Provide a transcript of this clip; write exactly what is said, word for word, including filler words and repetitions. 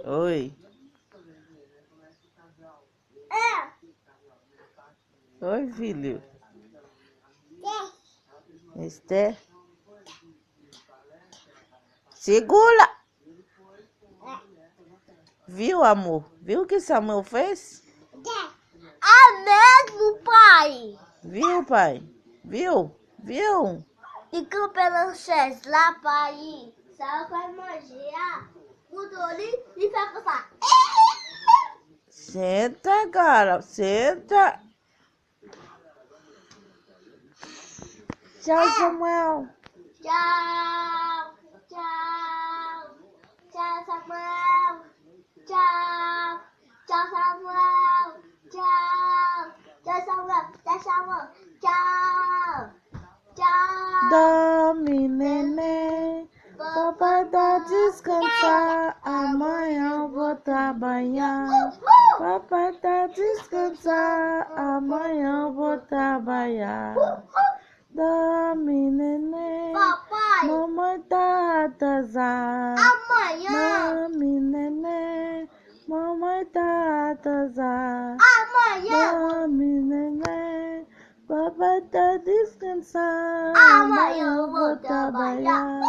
Oi. Oi, filho. Mister. Segura. Viu, amor? Viu que esse é o meu face? Amém, meu pai. Viu, pai? Viu? Viu? E campelanches lá, pai. Sabe, pai, magia. Mudou ali e vai passar. Senta, cara, senta. Tchau, Samuel. Tchau, tchau, tchau, Samuel. Tchau, tchau, Samuel. Tchau, tchau, Samuel. Tchau, Samuel. Tchau, tchau. Dorme, neném. Papai tá descansar, amanhã vou trabalhar. Papai tá descansar, amanhã vou trabalhar. Dorme, neném. Papai. Mamãe tá atrasar. Amanhã. Dorme, neném. Mamãe tá atrasar. Amanhã. Dorme, neném. Papai tá descansar. Amanhã eu vou trabalhar.